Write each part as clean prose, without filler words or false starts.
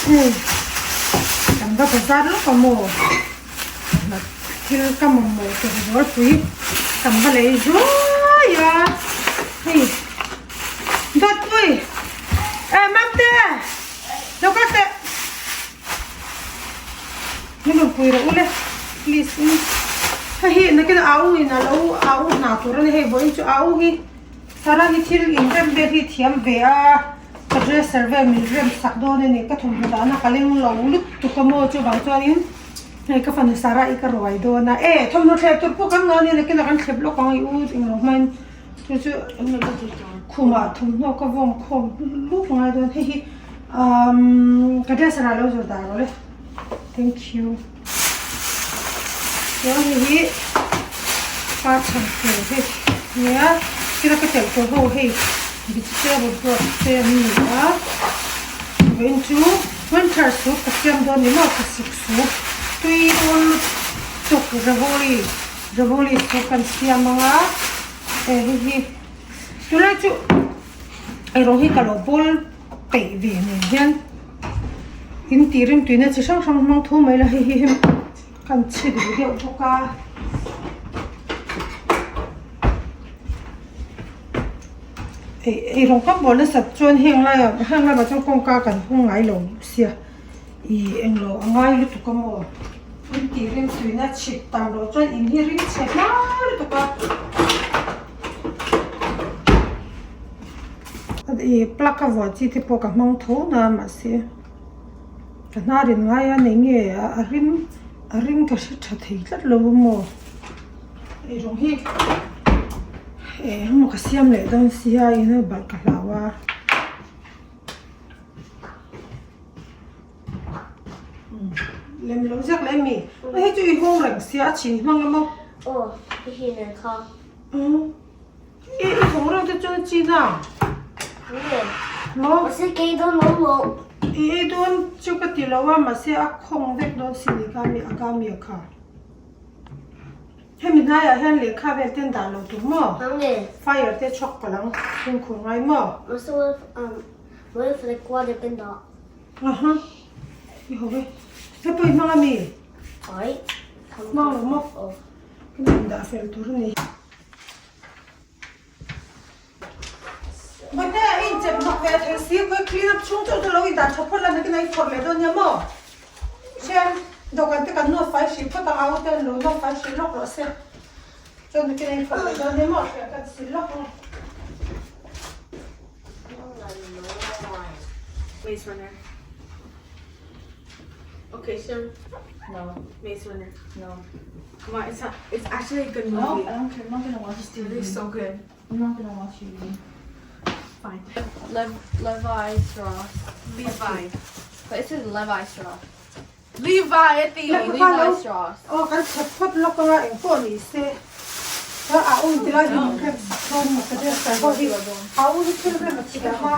Hei kan va bazar lawk a maw thil ka mamawh tur zawrpui kan va lei zuai a hei dawtpui e mamte lo kal teh min rawn pui rawh u le please in hei hi nakin au in a lo au hna tur a ni hei vawiin chu au hi Sarah hi thil inrem vel hi thiam ve a ka dresser vel min rem sak dawn a ni ka thawmhnaw dahna ka leng lo lutuk a maw chuvang chuanin hei ka fanu Sarah i ka ruai dawn a e thawmhnaw thlep tur pawh kan ngah a ni nakinah kan thlep lawk ang i u englo hmain chu chu khumah thawmhnaw ka vawm khawm luk ngai dawn hei hi umm ka dresser ah lo zawr dah rawh le thank you chuan hei hi pa chhan tur hei nia thil ka telh tawh ho hei vegetable broth te an ni a vawiin chu winter soup ka siam dawn ni maw thlasik soup tui dawn lutuk ravoli ravoli soup kan siam ang a eh hei hi tunlai chu eirawng hi ka lo bawl peih ve nen hian in tih rim tuina chi hrang hrang hmang thu mai la hei hi kan chhi duh deuh bawk a ei eirawng kan bawl nasat chuan heng laiah heng lamah chuan kawngka kan hung ngai lo sia ih englo a ngai lutuk a maw in tih rim tuina chhit tam loh chuan in hi rim chhe hma lutuk a. Ih plug a vuah chi te pawh ka hmang tho na mahse ka hnar in ngai a nei nge a rim a rim ka hre tha thei tlat lo a maw ei rawng hi eng emaw ka siam leh dawn sia ina balh ka hlau a. Lem lo ziak leh mi hei chu i hung reng sia a chhin hmang a maw. Aw hei hi nen kha. I i hung reuh te chuan chin a. Maw? Mahse kei dawn lo lo. I ei dawn chu ka ti lo a mahse a khawng vek dawn si ni kha mi a ka mi a kha. Hemi hnaiah hian lehkha vel ten dah lo tur maw? Fire te chhuak palh ang fimkhur ngai maw? Mahse what if like water ten dah? Aha i ho e. He pawh i hmang a mi? Ai. Hmang lo maw? Ka in dah fel tur a ni. Bawihte a inchep hnawk ve thei si, khawi clean up chhung chauh chu lo indah tha phawt la nakin a i phawrh leh dawn nia maw? Thian, dawhkan te kan nawt fai hrih phawt ang, au te an lo nawt fai hrih lawk rawh se. Chuan nakin a i phawrh leh dawn nia maw? Hriat kan sil lawk ang. Maze Runner. Okay, sure. No. Maze Runner. No. Come on, it's not. It's actually a good No, movie. I don't care. I'm not gonna watch It's really TV. so good. I'm not gonna watch TV. Fine. Lev Levi Strauss. Levi. But it says Levi Strauss. Levi at the Lek kha lo Levi Strauss. aw kan chhep phawt lawk anga eng pawh ni se chuan a um ti lai hi min rem sak dawn maw ka dresser ho hi a u hi thil rem a thiam a.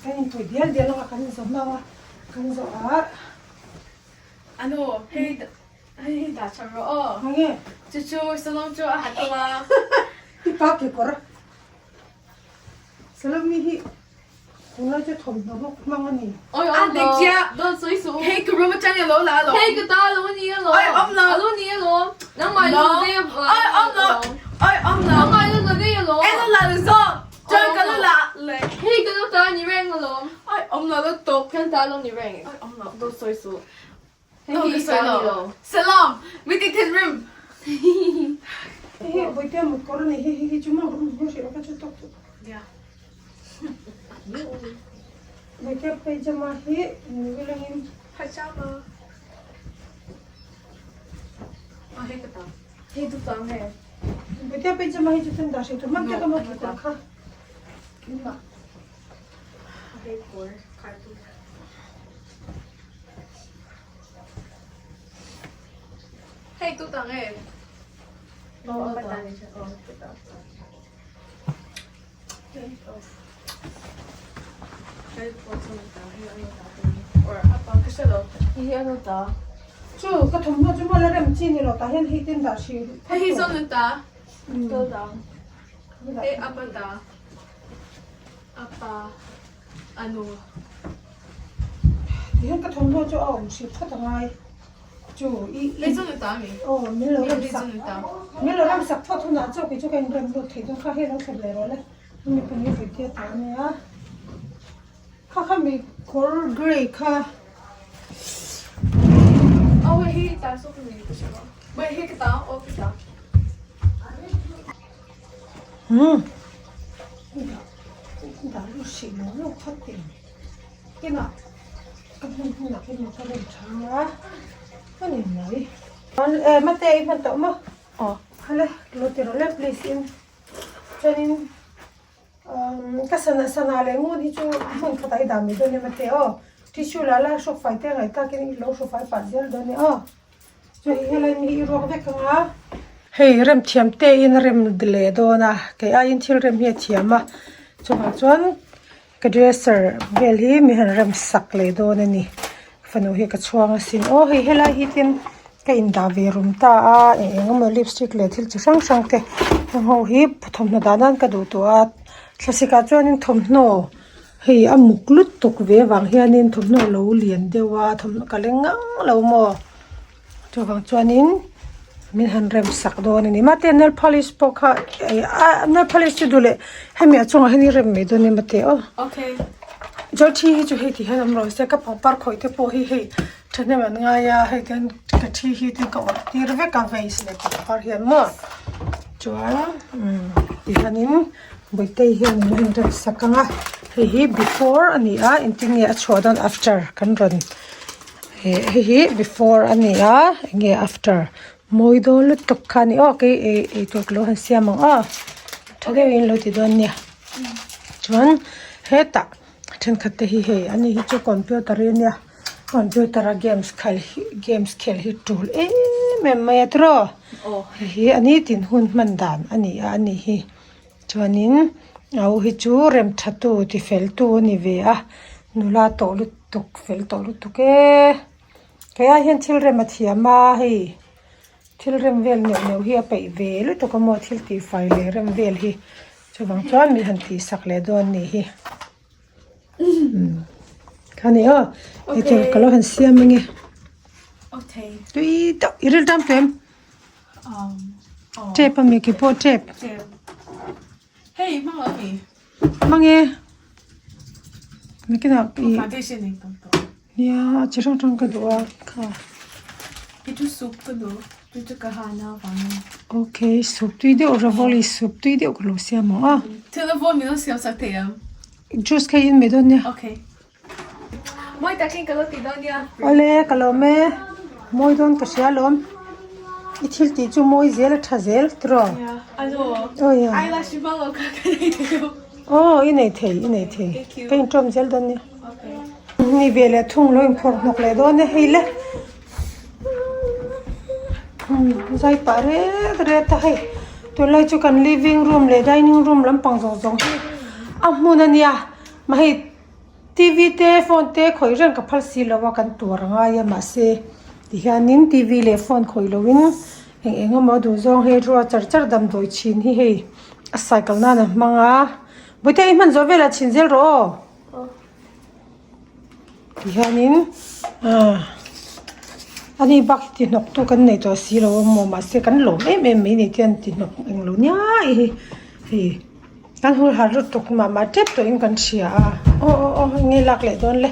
Kan inpui dial dial anga kan inzawh hmang a kan zawh ah. Ano hei hei dah tha rawh aw. Enge? Chu chu salom chu a ha tawh a. I pa kekawr. Salom-i hi tunlai chu thawmhnaw bawk hmang a ni. Oi A awm dik lo. chiah. Dawt sawi suh u. Hei ka room atang i lo la alawm. Hei ka ta lo a ni alawm. Oi awm lo. A lo ni alawm. Nangmah No. lo dei a Oi awm lo. Oi awm lo. Nangmah lo la dei alawm. Eng lo la lu zawk. Chuan ka lo la leh. Hei ka lo ta a ni reng alawm. Oi awm lo lutuk. Kan ta lo ni reng. Oi awm lo. Dawt sawi suh. Hei hi ka ta ni lo. Salam. Mi ti thinrim. Hei hi Vawitea mut kawr a ni. Hei hi chu maw ka hrilh ka chu tawk chu. Vawitea pajama hi ni vilangin. Pajama. Ah hei ka ta. Hei tu tang hei. Vawitea pajama hi chu ten dah hrih tur hman te ka maw kekawr kha. Keimah. Hei kawr cartoon. Hei tu tang e. Oh, ta. Oh, tu ta. Hei pawh chu ta hei ano ta or apa ka hre lo. Hei ano ta. Chu ka thawmhnaw chu maw la rem chi ni lo tah hian hei ten dah hrih. Hei hi zawn ta. Tu tang. Hei apa ta. Apa. Anu. Tihian ka thawmhnaw chu a awm hrih phawt a ngai. Chu i Hei chu nu ta mi. Aw min lo rem sak. Min lo rem sak phawt hunah chaw kei chu ka inrem lut thei dawn kha hei lo thlep leh rawh le. Hemi pahnih vawitia ta a nia. Kha kha mi kawr grey kha. Aw hei hi ta saw ka nei ka hre lo. Wait hei ka ta aw ka ta. Umm dah lut hrih lo lo phawt teh ang. Kinah ka hmun hmunah khian ka rem tha nia a ni mai. Mate i hman tawh maw? Aw hale lo ti rawh le please in chuanin ka sana sana leh ngun hi chu hmun khatah i dah mai dawn nia mate aw tissue lah la hrawk fai te ngaih takin i lo hrawk fai pah zel dawn nia aw chu hei helai mi hi i ruak vek ang a. Hei rem thiam te in a rem leh dawn a kei aiin thil rem hi a thiam a chuvang chuan ka dresser vel hi mi han rem sak leh dawn a ni fanu hi ka chhuang asin aw hei helai hi tin ka indah ve rum ta a eng eng emaw lipstick leh thil chi hrang hrang te heng ho hi thawmhnaw dah nan ka duh tawh a thlasik ah chuanin thawmhnaw hei a muk lutuk ve avang hianin thawmhnaw lo lian deuh a thawmhnaw ka leng ngang lo maw chuvang chuanin min han rem sak dawn a ni mahse nail polish pawh kha nail polish chu duh leh hemi a chungah hian i rem mai dawn nia mate aw chuan thi hi chu hei ti hian awm rawh se ka pangpar khawih te pawh hi hei thahnem an ngai a hei te hian ka thi hi te ka awrh tir vek a vase leh pangpar hian maw chuan ti hianin Bawihtei hian min rawn rem sak ang a hei hi before a ni a engtin nge a chhuah dawn after kan rawn eh hei hi before a ni a enge after mawi dawn lutuk kha a ni aw kei ei eitur ka lo han siam ang aw tha deuhin lo ti dawn nia chuan hetah thenkhat te hi hei ani hi chu computer hi a nia computer a games khal hi games khel hi tul em em mai a tiraw hei hi a nitin hun hman dan a ni a ani hi. Chuanin au hi chu rem tha tu ti fel tu a ni ve a nula tawh lutuk fel tawh lutuk e kei ai hian thil rem a thiam a hei thil rem vel neuh neuh hi a peih ve lutuk a maw thil tih fai leh rem vel hi chuvang chuan min han tih sak leh dawn a nih hi kha ni aw eitur ka lo han siam ange tui deuh i riltam tawh em. Tep a mi ki pawh tep. Hei hmang lo mi. Hmang e. Nakinah i. Foundation eng tam tawh. Nia a chi hrang hrang ka duh a kha. I chu soup ka duh chu chu ka han a vangin. Okay soup tui deuh ravoli soup tui deuh ka lo siam ang a. Thil a vawn min lo siam sak thei ang. Juice kha in mai dawn nia. Okay. Mawi takin ka lo ti dawn nia. Awle ka lawm e. Mawi dawn ka hria alawm. I thil tih chu mawi zel a tha zel tiraw? Alo. Aw Eyelash hi hmang lo kha ka nei thei lo. Aw i nei thei i nei thei. Ka intawm zel dawn nia. Ni ve leh thung lo inphawrh hnawk leh dawn e hei le. Zai pah ret ret a hei. Tunlai chu kan living room leh dining room lampang zawng zawng hi a hmun a nia. Mahei Tv te phone te khawih reng ka phal si lo a kan tur a ngai a mahse tihianin tv leh phone khawih loin eng eng emaw duh zawng hei rua char char damdawi chhin hi hei a cycle nan a hmang a bawihte i hman zawh velah chhin zel rawh aw tihianin ah ani bak hi ti hnawk tu kan nei tawh si lo a maw mahse kan lawm em em mai ni te an ti hnawk englo niai hi hei. Kan hul har lutuk mah mah tep tawhin kan hria a, aw aw aw enge lak leh dawn le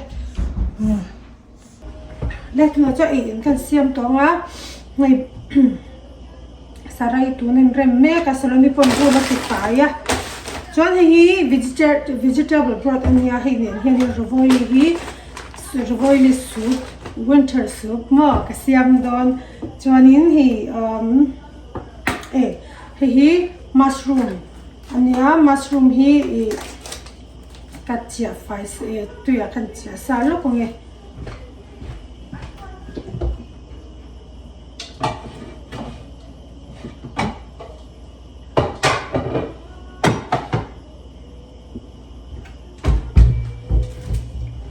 le tunah chuan ei in kan siam tawh ang a hei sarai tun a inrem mek a saloni pawn room a ti fai a chuan hei hi vegetable broth a nia hei nen hian hei rawvawili hi rawvawili soup winter soup maw ka siam dawn chuanin hei umm e hei hi mushroom. A nia mushroom hi ih ka chiah fai se tuiah khan chiah sa lawk ang e.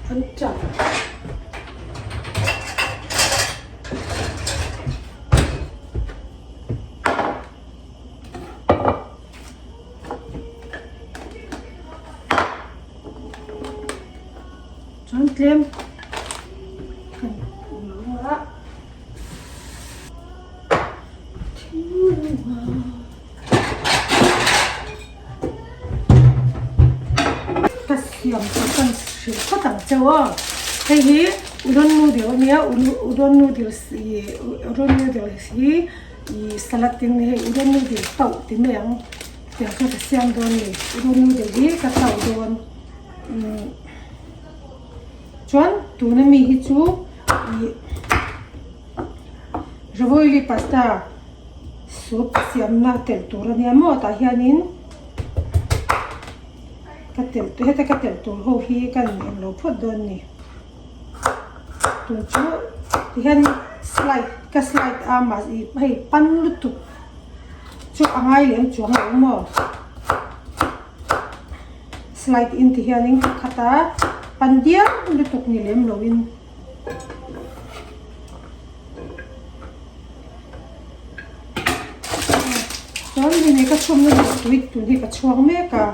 An chah. Chuan tlem kan lo a. Ka siam tawh chuan hrilh phawt ang cheu aw. Hei hi udon noodle a nia udon noodles ih udon noodles hi ih salad tin hei udon noodle tauh ti mai ang tiang kha ka siam dawn a ni udon noodle hi ka tauh dawn umm chuan tuna mi hi chu ih. Ravioli pasta soup siamna telh tur a nia maw tah hianin ka telh heta ka telh tur ho hi ka in eng lo phawt dawn a ni tun chu tihian slide ka slide a mahse hei pan lutuk chu a ngai lem chuang lo maw slide in ti hianin ka khat a pan diam lutuk ni lem loin. Chuan hei nei ka chhawmna duh tui tun hi ka chhuak mek a.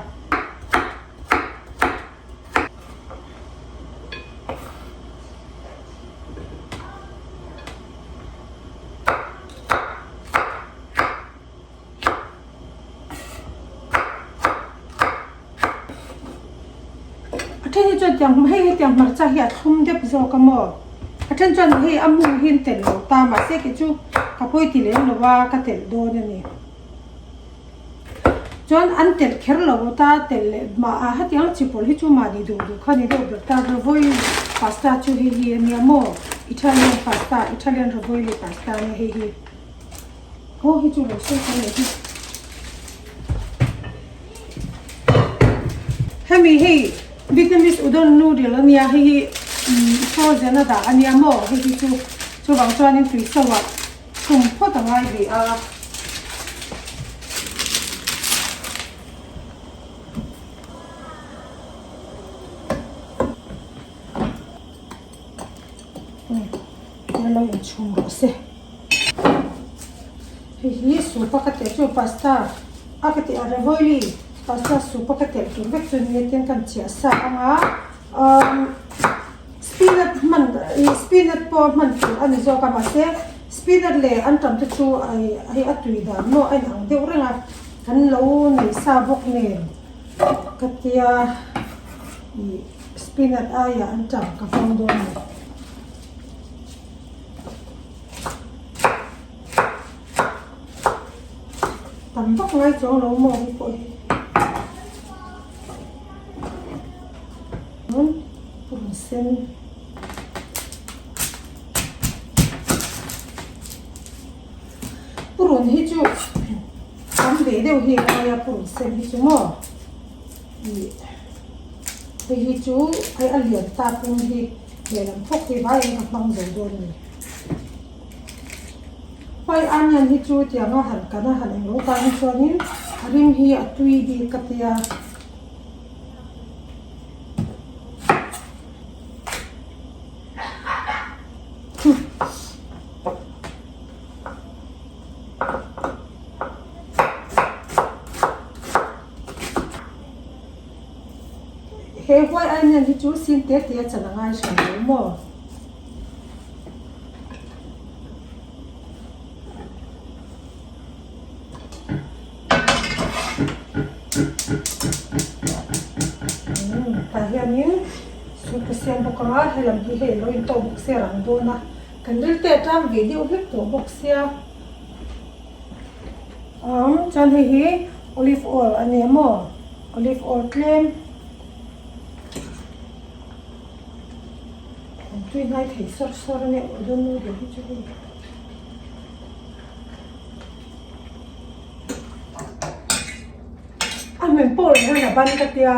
A then hi chuan tiang hei hetiang hmarcha hi a thlum dep zawk a maw a then chuan hei a mum hi an telh lo ta mahse kei chu ka pawi ti lem lo a ka telh dawn a ni chuan an telh kher lo ta telh leh mah a hetiang chi pawlh hi chu mahni duh duh kha ni deuh ber ta ravioli pasta chu hei hi a nia maw Italian pasta Italian ravioli pasta a nia hei hi. Aw hi chu lo sawi ta leh hi. Hemi hei Vietnamese udon noodle ania hei hi frozen a dah ania maw hei hi chu chuvang chuanin tui so ah chhum phawt a ngai ve a. Lo inchhum rawh se. Hei hi soup a ka telh chu pasta a ka tih a ravioli pasta soup a ka telh tur vek chu nia tin kan chiah sa ang a umm spinach hman ih spinach pawh hman tur a ni zawk a mahse spinach leh antam te chu hei a tui dan maw a inang deuh reng a kan lo nei sa bawk nen ka tia ih spinach aiah antam ka hmang dawn a ni. Tam vak ngai chuang lo maw hi pawh hi chuan purun sen purun hi chu tam ve deuh hi a ngai a purun sen hi chu maw ih hei hi chu hei a lian ta pum hi. Lehlam phawk hi vaiin ka hmang zo dawn a ni. White onion hi chu tianga han kan a han englo tan hi chuanin a rim hi a tui bik ka tia. He huai onion hi chu sin te te a chan a ngai hran lo maw? Umm tah hianin soup ka siam bawk ang a helam hi hei alo intawk bawk sia rang dawn a kan ril te a tang ve deuh hlek tawh bawk sia umm chuan hei hi olive oil a nia maw olive oil tlem an tui hnai thei sawr sawr a nia udon noodle hi chu hei a hmel pawh leh hian a ban ka tia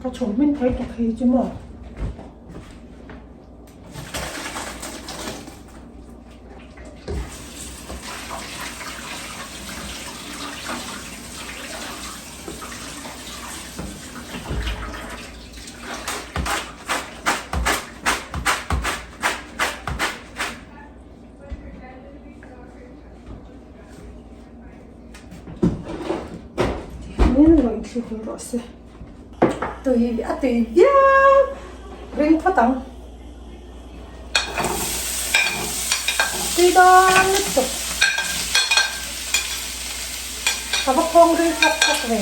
ka chhawm hmin thei tawk hei chu maw. Tihianin lo inthlir hul rawh se. Tui a tui viau. Ring phawt ang. Tui dawn lutuk. Ka va khawng ring phawk phawk ve.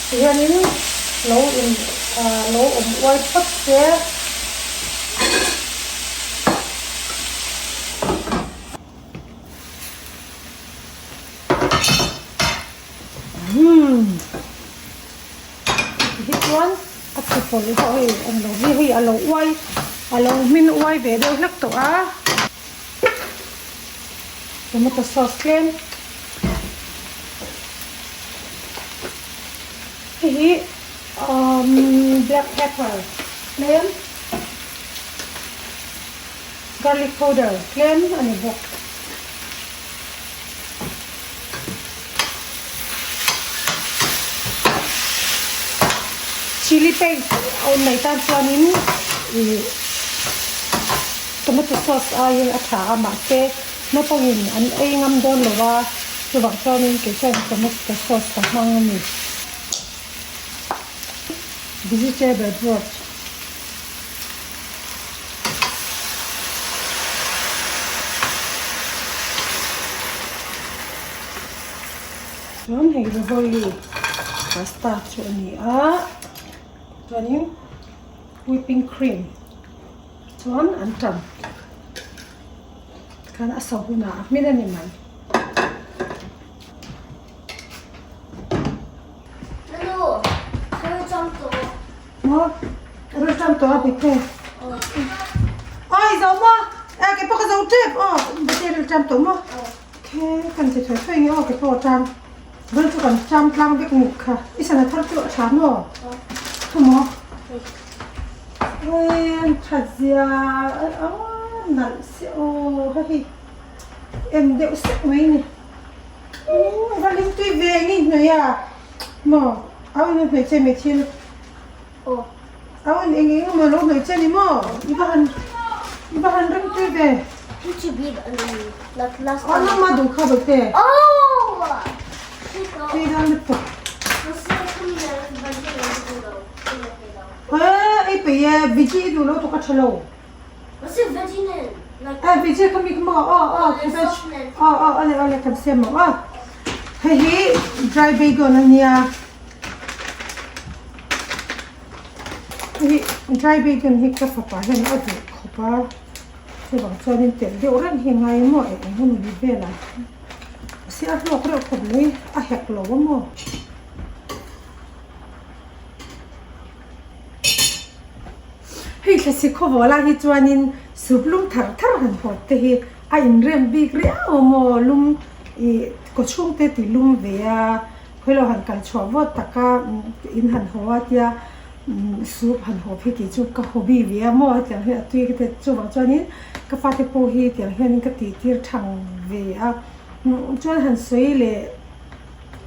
Tihianin lo in lo awm uai phawt se. Umm ti hi chuan a chhe pawlh pawh hei awm lo hi hei a lo uai a lo hmin uai ve deuh hlek tawh a tomato sauce tlem hei hi umm black pepper tlem. Garlic powder tlem a ni bawk. Chilli paste a awm mai tan chuanin ih tomato sauce aiin a tha a mahse naupangin an ei ngam dawn lo a chuvang chuanin kei chuan tomato sauce ka hmang a ni. Vegetable broth. Chuan hei ravioli pasta chu a ni a chuanin whipping cream chuan an tan khan a so hunah a hmin a ni mai. Maw ril tam tawh a dik e. Oi zo maw e kei pawh ka zo tep aw bete ril tam tawh maw khe kan ti thawi thawi nge aw kei pawh tam ril chu kan tam tlang vek nguk kha i sana thar chu a tha maw thu maw oi an that zia a nalh si aw hei en deuh sek mai ni. Umm va lim tui ve nge hnuai a maw au in hnuai che mai thil aw au in eng eng emaw lo hnuai che ni maw i va han i va han rim tui ve aw nangma duh kha bawlh te tui dawn lutuk ei peih e veggie i duh lo tuk a tha lo. Eh veggie kha mi kha maw aw aw cabbage aw aw awle awle kan siam maw aw hei hi dry bacon a nia hei hi dry bacon hi ka fapa hian a duh khawp a chuvang chuanin telh deuh reng hi a ngai maw eng eng emaw ni velah mahse a hlawk reuh khawp mai a hek lo a maw. Hei thlasi khawvawlah hi chuanin sup lum thar thar han hawt te hi a inrem bik riau a maw lum ih kaw chhung te ti lum ve a khawilo han kal chhuah vawt taka in han haw a tia sup han hawp hi tih chu ka hobby ve a maw hetiang hian a tui ka ti chuvang chuanin ka fate pawh hi tiang hianin ka tih tir thang ve a chuan han sawi leh.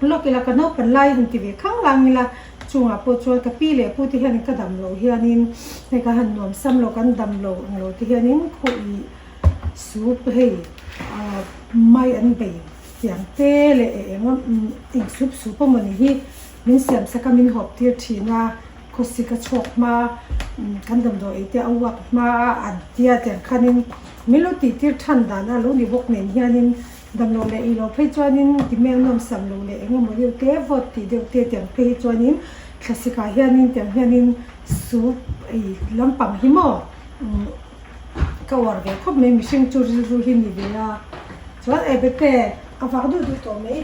Lawk ila ka naupang lai han ti ve khang lang ila chungah pawh chuan ka pi leh pu te hianin ka dam loh hianin hei ka han nuam sam lo kan dam lo ang lo te hianin khawi sup hei ah mai an bei siam te leh eng eng eng sup sup a mawni hi min siam sak a min hawp tir thin a khawsik a chhuak hma kan damdawi ei te a uak hma a an tia tiang khanin min lo tih tir than dan a lo ni bawk nen hianin. Damlo leh ilo phei chuanin ti mel nawm sam lo leh eng emaw deuh te vawt tih deuh te tiang phei hi chuanin thlasikah hianin tiang hianin soup ei lampang hi maw umm ka uar ve khawp mai mihring chu rilru hi ni ve a chuan e bete a vak duh duh tawh mai.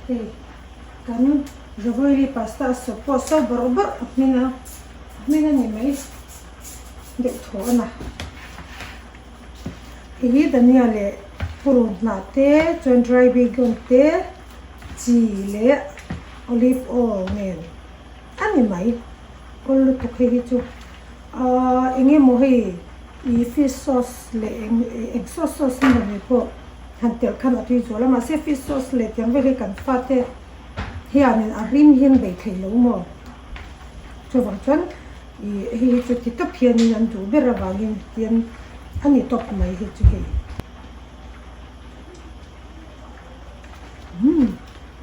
Hei kan ravioli pasta sawp pawh so bawrh bawrh a hmin a a hmin a ni mai. deuh thaw a na. Hei hi dania leh purun hnah te chuan dry bacon te chi leh olive oil nen a ni mai awl lutuk hei hi chu ahh eng emaw hei ih fish sauce leh eng eng sauce sauce emaw ni pawh han telh khan a tui zual a mahse fish sauce leh tiang vel hi kan fate hianin a rim hi an bei thei lo maw chuvang chuan. Ih hei hi chu ti tawp hianin an duh ber avangin tian A ni tawp mai hi chu hei.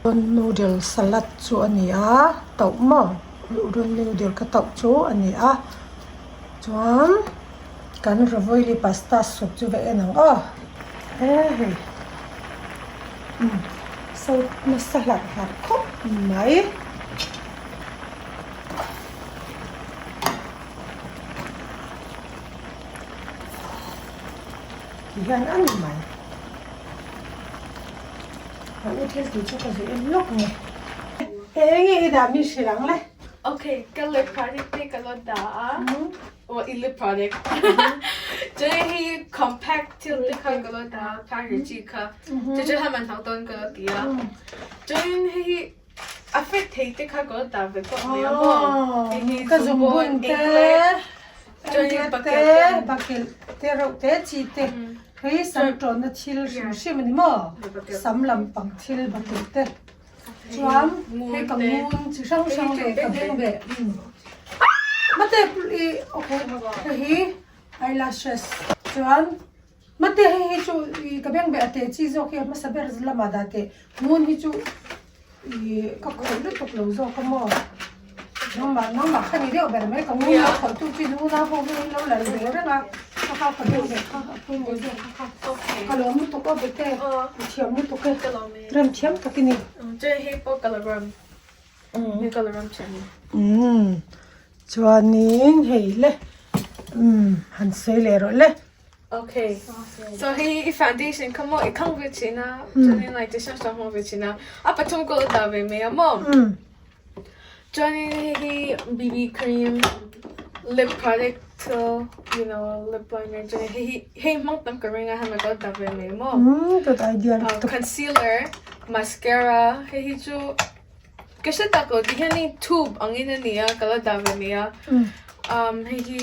Umm noodle salad chu a ni a tauh maw udon noodle ka tauh chu a ni a chuan kan ravioli pasta soup chu va en ang aw he hei umm so nasa hlarh hlarh khawp mai. Ti hian a ni mai. Ka u thil tih chu ka zui em lawk nge. Eng nge i dah min hrilh ang le? Ok, ka lip product te ka lo dah a. Well, i lip product. Chuan hei compact thil te kha ka lo dah a, powder chi kha. Chu chu hman hauh dawn ka lo ti a. Chuan hei A fit thei te kha ka lo dah ve pawh mai a maw. Ka zungbun te, anklet te, bakilh te reuh te chi te hei sam tawnna thil hrim hrim a ni maw? Sam lampang thil bakilh te chuan hei ka ngun chi hrang hrang leh ka bengbeh mate i okay hei hi eyelashes chuan Mate hei hi chu ih ka beng beh a teh chi zawk hi a hmasa ber lamah dah teh ngun hi chu ih ka khawih lutuk lo zawk a maw nangmah nangmah kha ni deuh ber mai ka ngun lo khawih tu chin unau ho hi an lo lal ve reng a ka kha ka beng beh kha a pawimawh zawk a kha ka lawm lutuk aw bete i thiam lutuk e rem thiam tak i ni. Umm chuanin hei le umm han sawi leh rawh le. Okay so hei i foundation kha maw i khang ve thin a chuanin like ti hrang hrang hmang ve thin a a pathum ka lo dah ve mai a maw chuanin hei hi BB cream lip product thil you know lip liner chuanin hei hi hei hmang tam ka ring a hemi ka lo dah ve mai a maw concealer mascara hei hi chu Ka hre tak lo ti hian in tube angin a ni a ka la dah ve mai a umm hei hi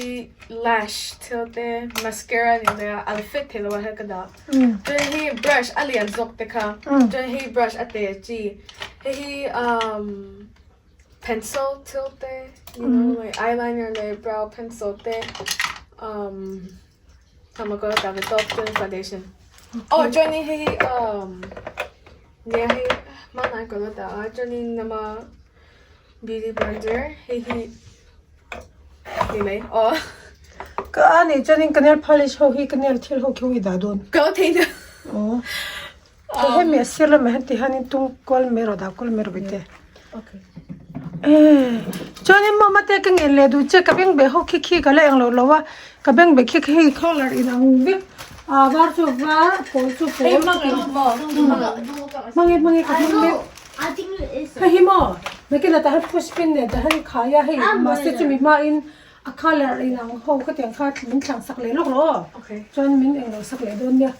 lash thil te mascara a ni mai a a la fit thei lo a hei ka dah chuan hei brush a lian zawk te kha chuan hei brush a te chi hei hi umm pencil thil te you know like eyeliner leh brow pencil te umm Tama ka dah ve tawp chuan foundation aw chuanin hei hi umm nia hei hmanah ka lo dah a chuanin nama beauty blender hei hi ni mai aw. Ka a nih chuanin ka nail polish ho hi ka nail thil ho khi ui dah dawn. Ka lo thei na. Aw. Ka hemi a sir lamah hian ti hianin tung kual mai rawh dah kual mai rawh bete. Okay. Chuanin maw mate ka ngen leh duh che ka beng beh ho khi khi ka la eng loh lo a ka beng beh khi khi hei colour in ang vek a var chu var a pawl chu pawl hmang e hmang e ka hmang mek hei hi maw nakinah tah hian push pin nen tah hian khai a hei mahse chumi hmain a colour in ang ho khatiang kha min thlang sak leh lawk rawh aw chuan min eng loh sak leh dawn nia.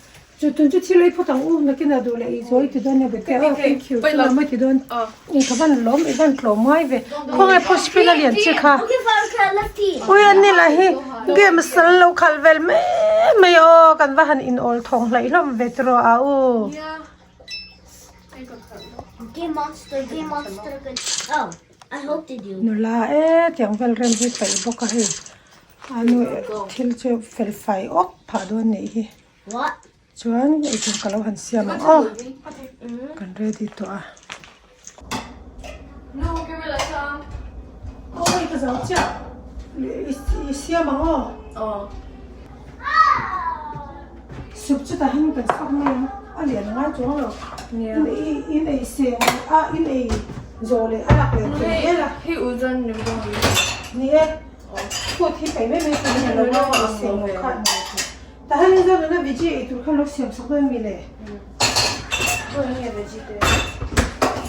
Chu tun chu thil ei phawt ang u, nakin a duh leh i zawi ti dawn nia bete aw thank you chu lawm mai ti dawn i ka van lawm i van tlawm ngai ve khawnge phushpin a lian chi kha ui an ni lah hi game sal lo khalh vel mai mai aw kan va han in awl thawng hlaih hlawm ve tiraw a u. Nula e tiang vel rem hi paih bawk a hei a nu thil chu fel fai awk phah dawn nih hi. Chuan eitur ka lo han siam ang aw kan ready tawh a. Awi ka zo chiah i siam ang aw. Soup chu tah hian kan chhuak mai ang a lian a ngai chuang lo in ei seng a in ei zawh leh a lak leh thei zel a. Ni e phut hi paih mai mai tur a ni lo a ei seng lo kha. Tah hian in zawng nuna veggie ei tur kha lo siam sak dawn mi le?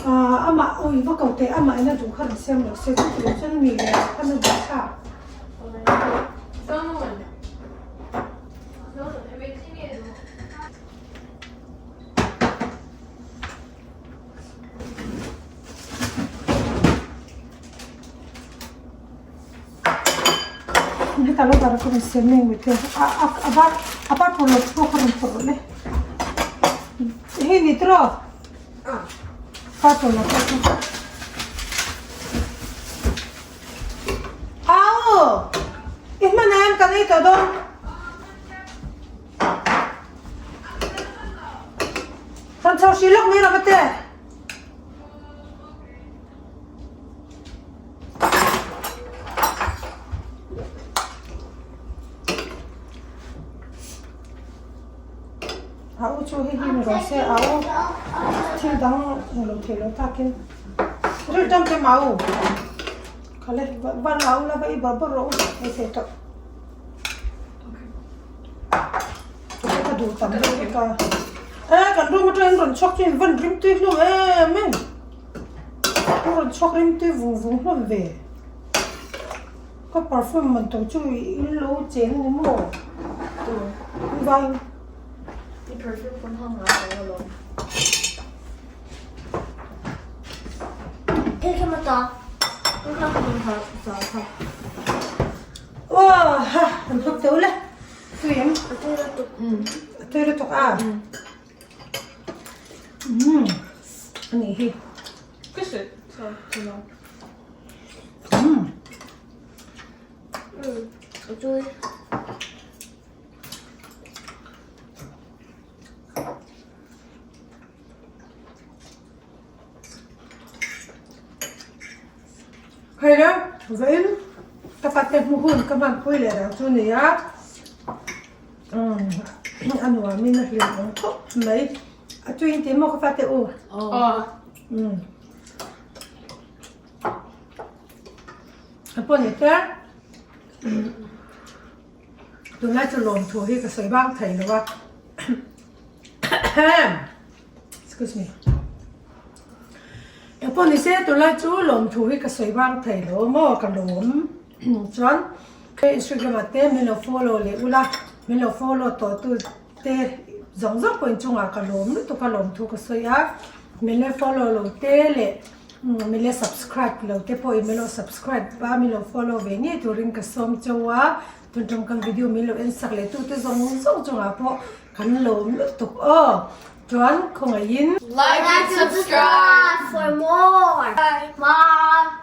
Aaa amah awi va ko teh amah in a duh kha rawn siam lo se chu tur chuan mi le kha na duh thlak. Heta lo dara ka rawn siam eng mai te a a a var a var pawh lo chhuak a rawn phawrh le hei ni tiraw var pawh lo chhuak au i hman em kan ei tawh dawn. chho hrih lawk mai rawh mate. A u chu hei hi ni rawh se a u thil dang hmu lo thei lo takin rilṭam te mah u khale van a u la va i bawrh bawrh rawh u hei thei tawh ka duh tam deuh vek a e kan room atangin rawn chhuak chu in van rim tui hlawm em em an rawn chhuak rim tui vung vung hlawm ve ka perfume man to chu in lo cheng ni maw vai I perfume pawn hang ngai lo alawm. Thil kha mata. Thil kha mata ta ta. Aw ha an hawp teuh le. Tui em? A tui lutuk. A tui lutuk a. Umm a nih hi. Ka hrilh so tuna. Umm. Umm a tui. Hei le vawiin ka fate hmu hun ka hman pui leh dang chu ni a umm a nuamin a hlim awm khawp mai a tuin tih maw ka fate u umm a pawh ni te tunlai chu lawmthu hi ka sawi bang thei lo a Excuse me. Engpawh ni se tunlai chu lawmthu hi ka sawi vang thei lo maw ka lawm chuan hei Instagram ah te min lo follow leh ula min lo follow tawh tu te zawng zawng pawh inchungah ka lawm lutuk a lawmthu ka sawi a min lo follow lo te leh min lo subscribe lo te pawhin min lo subscribe a min lo follow ve ngei turin ka sawm cheu a tun tangkang video min lo en sak leh tu te zawng zawng chungah pawh Kan lawm lutuk aw. Chuan khawngaihin. Like and subscribe for more. Bye.